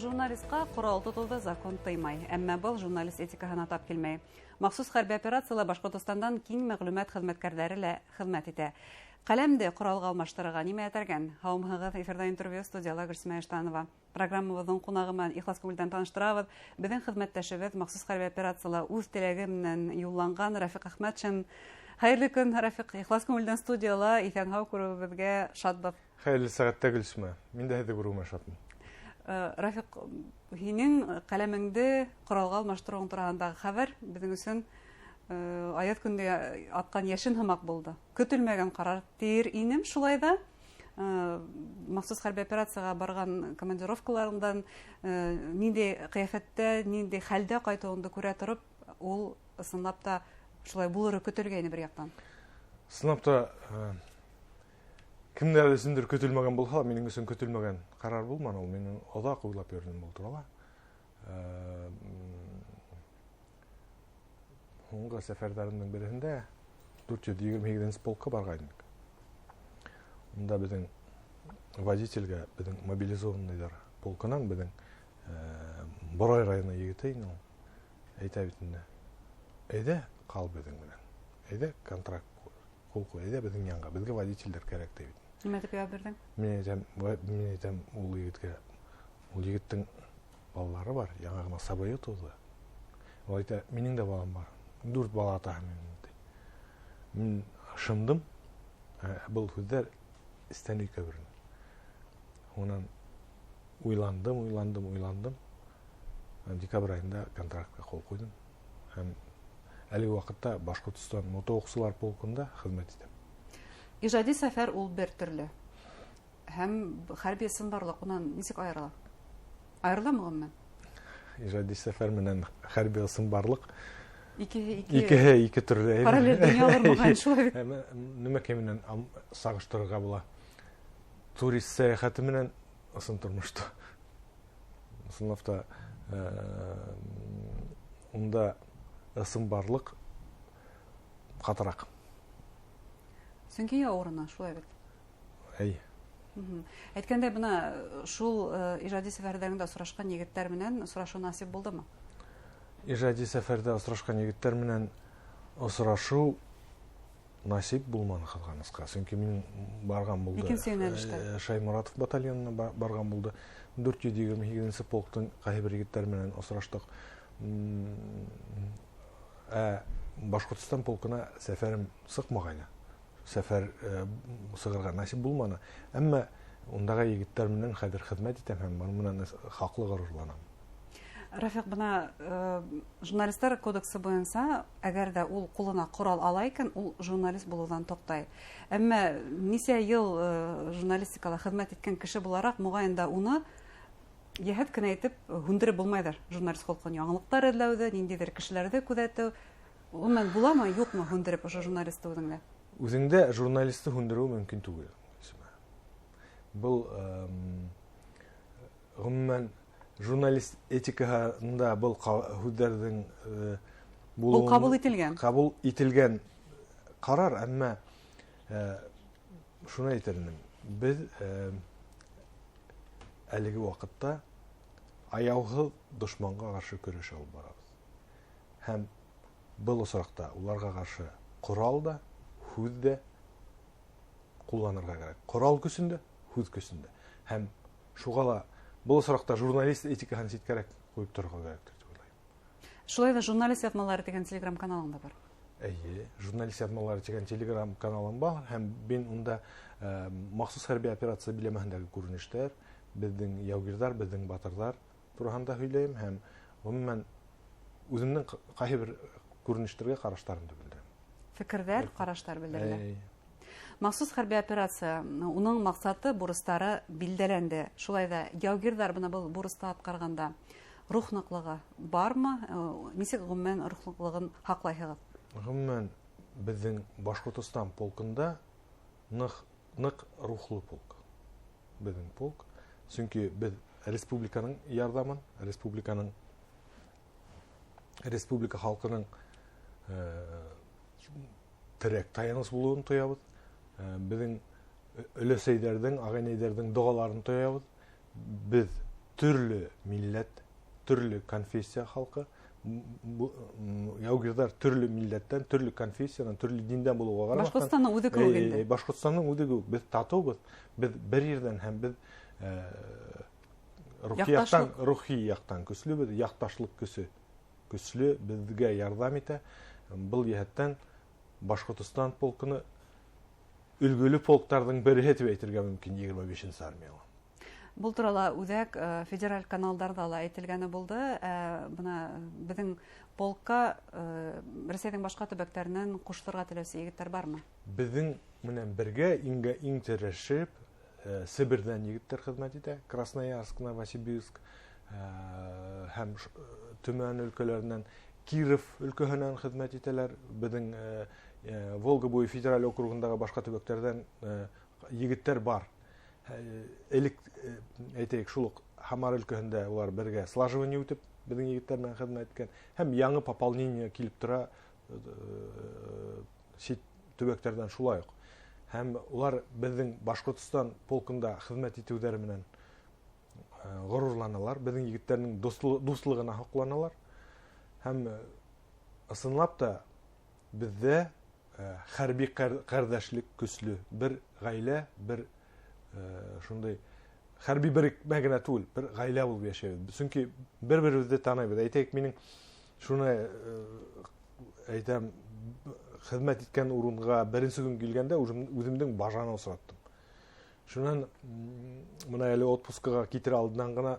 Журналистҡа ҡорал тотоуҙы закон тыймай, әммә был журналист этикаһына тап килмәй. Махсус хәрби операцияла Башҡортостандан киң мәғлүмәт хеҙмәткәрҙәре лә хеҙмәт итә. Ҡәләмде ҡоралға алмаштырырға нимә этәргән? Һаумыһығыҙ, эфирҙа интервью, студияла Гөлсимә Иштанова. Программабыҙҙың ҡунағы менән ихлас күңелдән таныштырабыҙ. Беҙҙең хеҙмәттәшебеҙ махсус хәрби операцияла үҙ теләге менән юлланған Рафиҡ Әхмәтшин. Хәйерле көн, Рафиҡ. Ихлас күңелдән студияла иҫән-һау күреүебеҙгә шатбыҙ. Хәйерле сәғәттә, Гөлсимә. Мин дә һеҙҙе күреүемә шатмын. Рафиҡ, һинең ҡәләмеңде ҡоралға алмаштырыуың тураһындағы хәбәр беҙҙең өсөн аяҙ көндә атҡан йәшен һымаҡ булды. Көтөлмәгән ҡарар тиер инем, шулай ҙа махсус хәрби операцияға барған командировкаларыңдан ниндәй ҡиәфәттә, ниндәй хәлдә ҡайтыуыңды күрә тороп, ул ысынлап та шулай булыры көтөлгәйне бер яҡтан. Ысынлап та кемдәр өсөндөр көтөлмәгән булһа, минең өсөн көтөлмәгән ҡарар булманы ул. Мин оҙаҡ уйлап йөрөнөм был турала. Һуңғы сәфәрҙәремдең береһендә 428 полкка барғайныҡ. Унда беҙҙең водительгә, беҙҙең мобилизованныйҙар полкынан беҙҙең Борай районы егете ине ул. Әйтә бит инде: "Әйҙә, ҡал беҙҙең менән. Әйҙә, контракт ҡул ҡуй, әйҙә беҙҙең янға, беҙгә водителдәр кәрәк", ти бит. Нимә тип яуап бирҙең? Мин әйтәм ул егеткә, ул егеттең балалары бар, яңы ғына сабыйы тыуҙы. Ул әйтә: "Минең дә балам бар, 4 бала атаһы мин", ти. Мин шымдым, был һүҙҙәр эстән өйкә бирҙе. Унан уйландым, уйландым, уйландым. Декабрь айында контрактҡа ҡул ҡуйҙым. Һәм әлеге ваҡытта Башҡортостан мотоуҡсылар полкында хеҙмәт итәм. Ижади сәфәр ул бер төрлө. Һәм хәрби ысынбарлыҡ унан нисек айырыла? Айырыламы ғөмүмән? Ижади сәфәр менән хәрби ысынбарлыҡ икеһе ике икеһе ике төрлө әйбер. Параллель донъялар моғайын, шулай бит. Нимәкәй менән сағыштырырға була? Турист сәйәхәте менән ысын тормошто. Ысынлап та, унда ысынбарлыҡ ҡатыраҡ. Сөнки яу урыны, шулай бит. Әй. Әйткәндәй, бына шул ижади сәфәрҙәреңдә осрашҡан егеттәр менән осрашыу насип булдымы? Ижади сәфәрҙә осрашҡан егеттәр менән осрашыу насип булманы, ҡыҙғанысҡа. Сөнки мин барған булды. Икенсе йүнәлештә. Шайморатов батальонына барған булды. 428 полктың ҡайһы бер егеттәр менән осраштыҡ. Башҡортостан полкына сәфәрем сыҡмағайны. Сәфәр сығырға насип булманы. Әммә ундағы егеттәр менән хәҙер хеҙмәт итәм һәм бының менән хаҡлы ғорурланам. Рафиҡ, бына журналистар кодексы буйынса, әгәр ҙә ул ҡулына ҡорал ала икән, ул журналист булыуҙан туҡтай. Әммә нисә йыл журналистикала хеҙмәт иткән кеше булараҡ, моғайын да уны йәһәт кенә итеп һүндереп булмайҙыр. Журналист холҡон яңылыҡтар эҙләүҙе, ниндәйҙер кешеләрҙе күҙәтеү. Ғөмүмән, буламы, юҡмы һүндереп ошо журналисты үҙеңдә? Үҙеңдә журналисты һүндереү мөмкин түгел. Был, ғөмүмән, журналист этикаһында был һүҙҙәрҙең Ул булыуын ҡабул ителгән. Ҡабул ителгән ҡарар, әммә шуны әйтер инем. Беҙ әлеге ваҡытта аяуһыҙ дошманға ҡаршы көрәш алып барабыҙ. Һәм был осраҡта уларға ҡаршы ҡорал да, һүҙ ҙә ҡулланырға кәрәк. Ҡорал көсөн дә, һүҙ көсөн дә. Һәм шуға ла был осраҡта журналист этикаһын ситкәрәк ҡуйып торорға кәрәктер тип уйлайым. Шулай ҙа журналист яҙмалары тигән телеграм каналың да бар. Эйе, журналист яҙмалары тигән телеграм каналым бар һәм мин унда махсус хәрби операция биләмәһендәге күренештәр, беҙҙең яугирҙар, беҙҙең батырҙар тураһында һөйләйем һәм ғөмүмән үҙемдең ҡайһы бер күренештәргә ҡараштарымды белдерәм. Фекерҙәр, ҡараштар белдерелә. Әй. Махсус хәрби операция, уның маҡсаты, бурыстары билдәләнде. Шулай ҙа яугирҙар бына был бурысты атҡарғанда рух ныҡлығы бармы? Нисек ғөмүмән рух ныҡлығын һаҡлайһығыҙ? Ғөмүмән, беҙҙең Башҡортостан полкында ныҡ рухлы полк. Беҙҙең полк. Сөнки беҙ республиканың ярҙамын, республика халҡының терәк таяныс булыуын тоябыҙ. Беҙҙең өләсәйҙәрҙең, ағайнәйҙәрҙең доғаларын тоябыҙ. Беҙ Төрлө милләт, төрлө конфессия халҡы. Яугирҙар төрлө милләттән, төрлө конфессиянан, төрлө диндән булыуға ҡарамаҫтан. Башҡортостандың үҙе кеүек инде. Башҡортостандың үҙе кеүек. Беҙ татыубыҙ, беҙ бер ерҙән һәм беҙ рухи яҡтан көслөбөҙ, яҡташлыҡ көсө көслө, беҙгә ярҙам итә. Был йәһәттән Башҡортостан полкыны өлгөлө полктарҙың береһе тип әйтергә мөмкин 25-нсе армияла. Был турала үҙәк федераль каналдарҙа ла әйтелгәне булды. Бына беҙҙең полкка Рәсәйҙең башҡа төбәктәренән ҡушылырға теләүсе егеттәр бармы? Беҙҙең менән бергә иңгә иң терәшеп Себерҙән егеттәр хеҙмәт итә. Красноярск, Новосибирск һәм Төмән өлкәләренән, Киров өлкәһенән хеҙмәт итәләр. Беҙҙең Волга буйы федераль округындағы башҡа төбәктәрҙән егеттәр бар. Элек әйтәйек, шул уҡ Һамар өлкәһендә улар бергә слаживание үтеп, беҙҙең егеттәр менән хеҙмәт иткән. Һәм яңы пополнение килеп тора сит төбәктәрҙән шулай уҡ. Һәм улар беҙҙең Башҡортостан полкында хеҙмәт итеүҙәре менән ғорурланалар, беҙҙең егеттәрҙең дуҫлығына һоҡланалар. Һәм ысынлап та беҙҙә хәрби ҡәрҙәшлек көслө, бер ғаилә, бер шундай хәрби берекмә генә түгел, бер ғаилә булып йәшәйбеҙ. Сөнки бер-беребеҙҙе таныйбыҙ. Әйтәйек, минең шуны әйтәм, хеҙмәт иткән урынға беренсе көн килгәндә үҙемдең бажаны осраттым. Шунан бына әле отпускыға китер алдынан ғына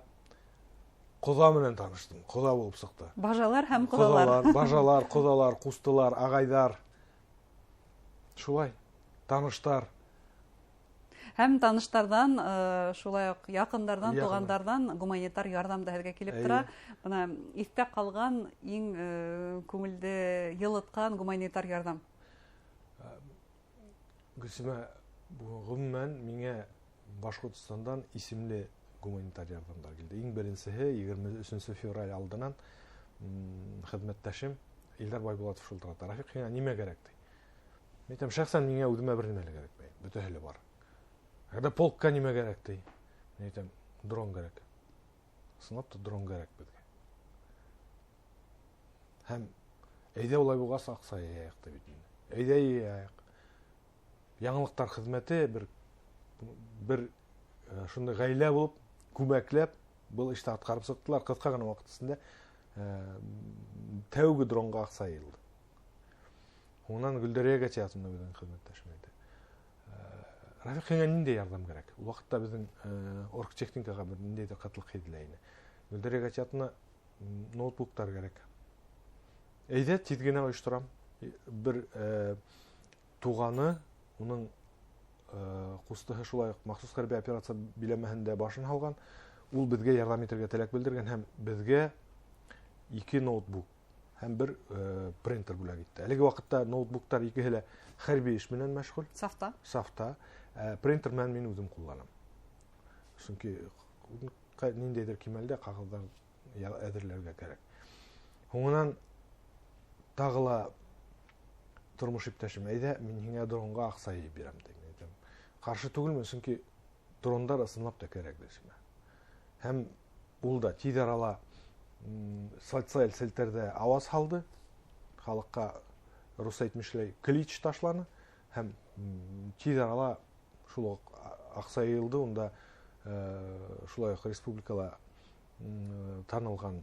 ҡоҙа менән таныштым. Ҡоҙа булып сыҡты. Бажалар һәм ҡоҙалар. Ҡоҙалар, бажалар, ҡоҙалар, ҡустылар, ағайҙар. Шулай, таныштар. Һәм таныштарҙан, шулай уҡ яҡындарҙан, Яҡындар. туғандарҙан гуманитар ярҙам да һеҙгә килеп тора. Бына иҫтә ҡалған иң күңелде йылытҡан гуманитар ярҙам. Гөлсимә, ғөмүмән миңә Башҡортостандан исемле гуманитар ярҙамдар килде. Иң беренсеһе егерме өсөнсө февраль алдынан хеҙмәттәшем Илдар Байбулатов шылтырата. Рафиҡ, һиңә нимә кәрәк ти? Мин әйтәм, шәхсән миңә үҙемә бер нимә лә кәрәкмәй, бөтәһе лә бар. Әгәр полкка нимә кәрәк ти? Мин әйтәм, дрон кәрәк. Ысынлап та дрон кәрәк беҙгә. Һәм әйҙә улай булғас аҡса йыяйыҡ ти бит инде. Әйҙә йыяйыҡ. Яңылыҡтар хеҙмәте бер шундай ғаилә булып, күмәкләп был эште атҡарып сыҡтылар. Ҡыҫҡа ғына ваҡыт эсендә тәүге дронға аҡса йыйылды. Һуңынан Гөлдәрия Гатиятовна беҙҙең хеҙмәттәшем әйтә. Рафиҡ, һиңә ниндәй ярҙам кәрәк? Ул ваҡытта беҙҙең оргтехникаға бер ниндәйҙер ҡытлыҡ һиҙелә ине. Гөлдәрия Гатиятовна ноутбуктар кәрәк. Әйҙә, тиҙ генә ойошторам. Бер туғаны, уның ҡустыһы шулай уҡ махсус хәрби операция биләмәһендә башын һалған. Ул беҙгә ярҙам итергә теләк белдергән һәм беҙгә 2 ноутбук һәм бер принтер бүләк итте. Әлеге ваҡытта ноутбуктар икеһе лә хәрби эш менән мәшғүл. Сафта. Сафта. Принтер менән мин үҙем ҡулланам. Сөнки ниндәйҙер кимәлдә ҡағыҙҙар әҙерләргә кәрәк. Һуңынан тағы ла тормош иптәшем, әйҙә, мин һиңә дронға аҡса йыйып бирәм, ти. Мин әйтәм, ҡаршы түгелмен, сөнки дрондар ысынлап та кәрәк десемә. Һәм ул да тиҙ арала социаль селтәрҙә ауаз һалды, халыҡҡа рус әйтмешләй клич ташланы һәм тиҙ арала шул уҡ аҡса йыйылды. Унда шулай уҡ республикала танылған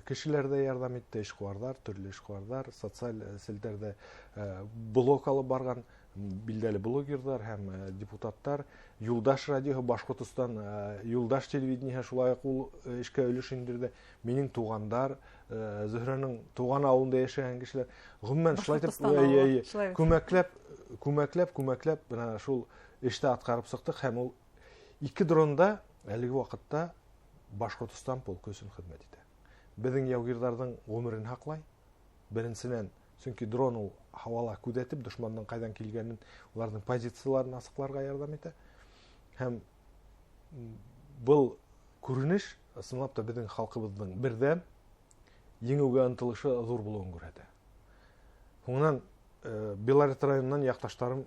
кешеләр ҙә ярҙам итте, эшҡыуарҙар, төрлө эшҡыуарҙар, социаль селтәрҙә блог алып барған билдәле блогерҙар һәм депутаттар, Юлдаш радиоһы, Башҡортостан Юлдаш телевидениеһы шулай уҡ ул эшкә өлөш индерҙе. Минең туғандар, Зөһрәнең туған ауылында йәшәгән кешеләр, ғөмүмән шулай итеп, Башҡортостан ауылы, шулай бит. күмәкләп, күмәкләп бына шул эште атҡарып сыҡтыҡ һәм ул 2 дронда әлеге ваҡытта Башҡортостан полкы өсөн хеҙмәт итә. Беҙҙең яугирҙарҙың ғүмерен һаҡлай. Беренсенән, сөнки дрон ул һауала күҙәтеп, дошмандың ҡайҙан килгәнен, уларҙың позицияларын асыҡларға ярҙам итә. Һәм был күренеш ысынлап та беҙҙең халҡыбыҙҙың берҙәм еңеүгә ынтылышы ҙур булыуын күрһәтә. Һуңынан Белорет районынан яҡташтарым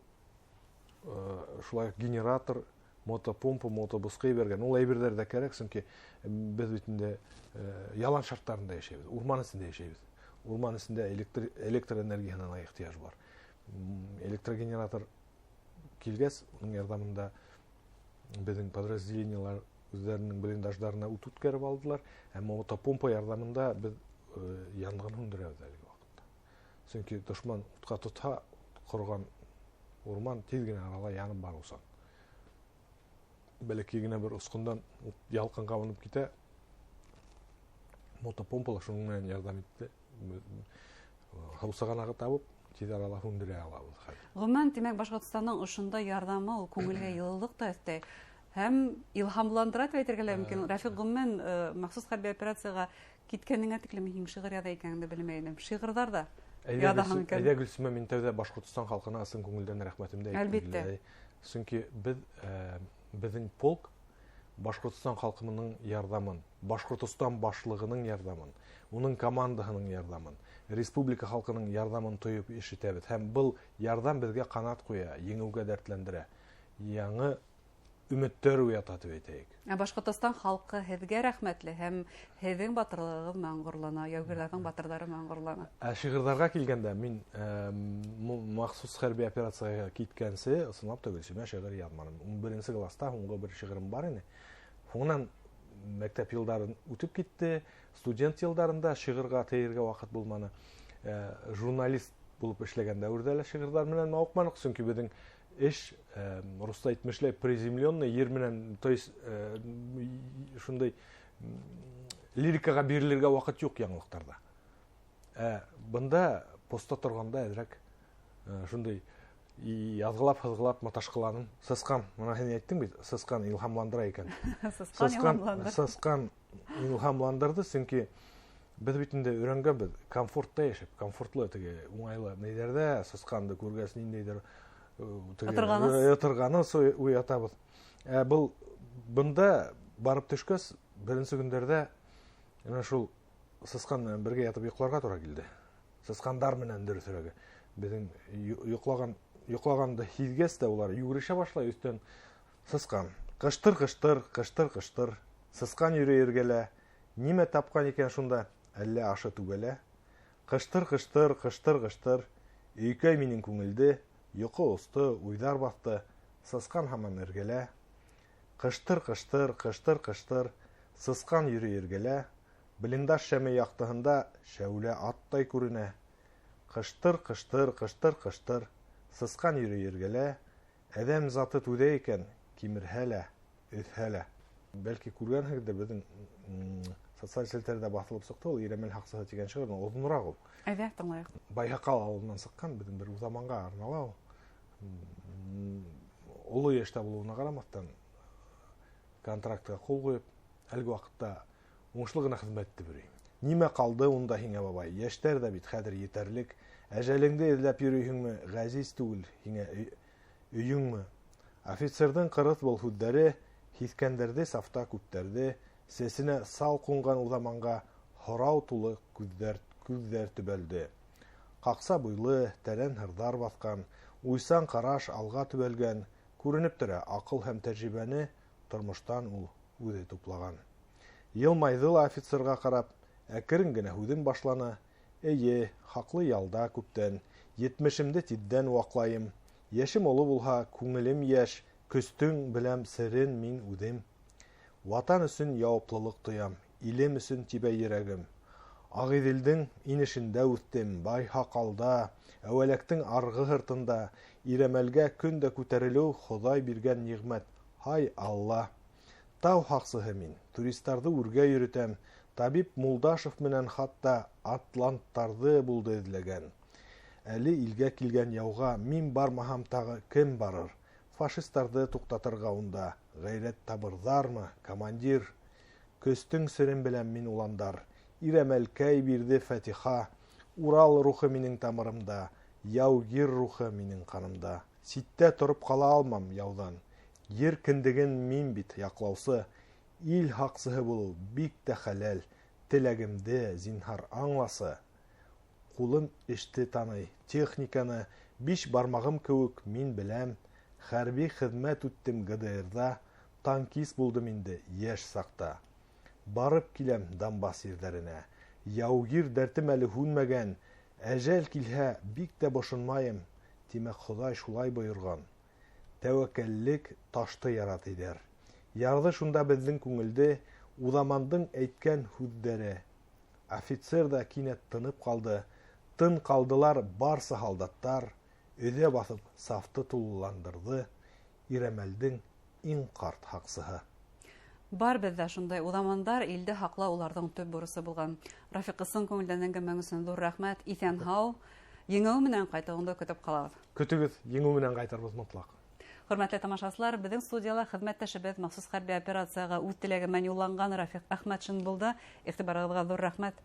шулай уҡ генератор, Мотопомпа, мотобусҡа ебәргән. Ул әйберҙәр ҙә кәрәк, сөнки беҙ бит инде ялан шарттарында йәшәйбеҙ, урман эсендә йәшәйбеҙ. Урман эсендә электр энергияһына ла ихтыяж бар. Электрогенератор килгәс, уның ярҙамында беҙҙең подразделениелар үҙҙәренең блиндаждарына ут үткәреп алдылар. Әммә мотопомпа ярҙамында беҙ янғын һүндерәбеҙ әлеге ваҡытта. Сөнки дошман утҡа тотһа, ҡороған урман тиҙ генә арала янып барыусан. Бәләкәй генә бер осҡондан ут ялҡын ҡабынып китә. Мотопомпалар шуның менән ярҙам итте. Һыу сығанағы табып, тиҙ арала һүндерә алабыҙ хәҙер. Ғөмүмән, тимәк, Башҡортостандың ошондай ярҙамы ул күңелгә йылылыҡ та өҫтәй һәм илһамландыра тип әйтергә лә мөмкин. Рәфиҡ, ғөмүмән, махсус хәрби операцияға киткәнеңә тиклем һин шиғыр яҙа икәнеңде белмәй инем. Шиғырҙар ҙа яҙаһың икән. Әйҙә, Гөлсөмә, мин тәүҙә Башҡортостан халҡына ысын күңелдән рәхмәтемде әйтеп киләм. Сөнки беҙҙең полк Башҡортостан халҡының ярҙамын, Башҡортостан башлығының ярҙамын, уның командаһының ярҙамын, республика халҡының ярҙамын тойоп эш итәбеҙ. Һәм был ярҙам беҙгә ҡанат ҡуя, еңеүгә дәртләндерә, яңы өмөттәр уята тип әйтәйек. Ә Башҡортостан халҡы һеҙгә рәхмәтле һәм һеҙҙең батырлығығыҙ менән ғорурлана, яугирҙәрҙең батырҙары менән ғорурлана. Ә шиғырҙарға килгәндә, мин махсус хәрби операцияға киткәнсе, ысынлап та Гөлсөмә шиғыр яҙманым. Ун беренсе класста һуңғы бер шиғырым бар ине. Һуңынан мәктәп йылдарын үтеп китте, студент йылдарында шиғырға тейергә ваҡыт булманы. Журналист булып эшләгән дәүерҙә лә шиғырҙар менән мауыҡманыҡ, сөнки беҙҙең эш, русса әйтмешләй, приземленный ер менән, то есть шундай лирикаға бирелергә ваҡыт юҡ яңылыҡтарҙа. Бында поста торғанда әҙерәк шундай яҙғылап, һыҙғылап маташҡыланым. Сысҡан, мына һин әйттең бит, сысҡан илһамландыра икән. Сысҡан илһамландырды. Сысҡан илһамландырҙы, сөнки беҙ бит инде өйрәнгәнбеҙ комфортта йәшәп, комфортлы теге уңайлы нейҙәрҙә сысҡанды күргәс ниндәйҙер теге Ятырғаныс. ятырғаныс уятабыҙ. Был бында барып төшкәс, беренсе көндәрҙә әнә шул сысҡан менән бергә ятып йоҡларға тура килде. Сысҡандар менән дөрөҫөрәге. Беҙҙең йоҡлағанды һиҙгәс тә улар йүгерешә башлай өҫтән. Сысҡан ҡыштыр-ҡыштыр, ҡыштыр-ҡыштыр, сысҡан йөрөй эргәлә, нимә тапҡан икән шунда, әллә ашы түгәлә. Ҡыштыр-ҡыштыр, ҡыштыр-ҡыштыр, өйкәй минең күңелде, йоҡо осто, уйҙар баҫты, сысҡан һаман эргәлә. Ҡыштыр-ҡыштыр, ҡыштыр-ҡыштыр, сысҡан йөрөй эргәлә, блиндаж шәме яҡтыһында шәүлә аттай күренә. Ҡыштыр-ҡыштыр, ҡыштыр-ҡыштыр, сысҡан йөрөй эргәлә, әҙәм заты түҙә икән, кимерһә лә, өҫһә лә. Бәлки күргәнһегеҙҙер, беҙҙең социаль селтәрҙә баҫылып сыҡты ул Ирәмәл һаҡсыһы тигән шиғыр, оҙонораҡ ул. Әйҙә, тыңлайыҡ. Байһаҡал ауылынан сыҡҡан беҙҙең бер уҙаманға арнала ул. Оло йәштә булыуына ҡарамаҫтан контрактҡа ҡул ҡуйып, әлеге ваҡытта уңышлы ғына хеҙмәт итеп йөрөй. Нимә ҡалды унда һиңә, бабай? Йәштәр ҙә бит хәҙер етәрлек. Әжәлеңде эҙләп йөрөйһөңмө? Ғәзиз түгел һиңә өйөңмө? Офицерҙың ҡырыҫ был һүҙҙәре һиҫкәндерҙе сафта күптәрҙе, сәсенә сал ҡунған уҙаманға һорау тулы күҙҙәр төбәлде. Ҡаҡса буйлы, тәрән һырҙар баҫҡан, уйсан ҡараш алға төбәлгән, күренеп тора аҡыл һәм тәжрибәне тормоштан ул үҙе туплаған. Йылмайҙы ла офицерға ҡарап, әкрен генә һүҙен башланы. Эйе, хаҡлы ялда күптән, етмешемде тиҙҙән ваҡлайым. Йәшем оло булһа, күңелем йәш, көстөң беләм серен мин үҙем. Ватан өсөн яуаплылыҡ тоям, илем өсөн тибә йөрәгем. Ағиҙелдең инешендә үҫтем, Байһаҡалда, Әүәләктең арғы һыртында, Ирәмәлгә көн дә күтәрелеү Хоҙай биргән ниғмәт. Һай Алла! Тау һаҡсыһы мин, туристарҙы үргә йөрөтәм, табип Мулдашев менән хатта атланттарҙы булды эҙләгән. Әле илгә килгән яуға мин бармаһам тағы кем барыр? Фашистарҙы туҡтатырға унда ғәйрәт табырҙармы, командир? Көстөң серен беләм мин, уландар. Ирәмәлкәй бирҙе фатиха. Урал рухы минең тамырымда, яугир рухы минең ҡанымда. Ситтә тороп ҡала алмам яуҙан. Ер кендеген мин бит яҡлаусы. Ил һаҡсыһы булыу бик тә хәләл. Теләгемде зинһар аңласы. Ҡулым эште таный, техниканы биш бармағым кеүек мин беләм. Хәрби хеҙмәт үттем ГДРҙа, танкист булдым инде йәш саҡта. Барып киләм Донбасс ерҙәренә. Яугир дәртем әле һүнмәгән. Әжәл килһә, бик тә бошонмайым. Тимәк, Хоҙай шулай бойорған. Тәүәккәллек ташты яра тиҙәр. Ярҙы шунда беҙҙең күңелде Уҙамандың әйткән һүҙҙәре. Офицер ҙа кинәт тынып ҡалды. Тын ҡалдылар барса һалдаттар. Өҙә баҫып сафты тулыландырҙы Ирәмәлдең иң ҡарт һаҡсыһы. Бар беҙҙә шундай уҙамандар, илде һаҡлау уларҙың төп бурысы булған. Рафиҡ, ысын күңелдән әңгәмәң өсөн ҙур рәхмәт. Иҫән һау, еңеү менән ҡайтыуыңды көтөп ҡалабыҙ. Көтөгөҙ, еңеү менән ҡайтырбыҙ мотлаҡ. Хөрмәтле тамашасылар, беҙҙең студияла хеҙмәттәшебеҙ махсус хәрби операцияға үҙ теләге менән юлланған Рафиҡ Әхмәтшин булды. Иғтибарығыҙға ҙур рәхмәт.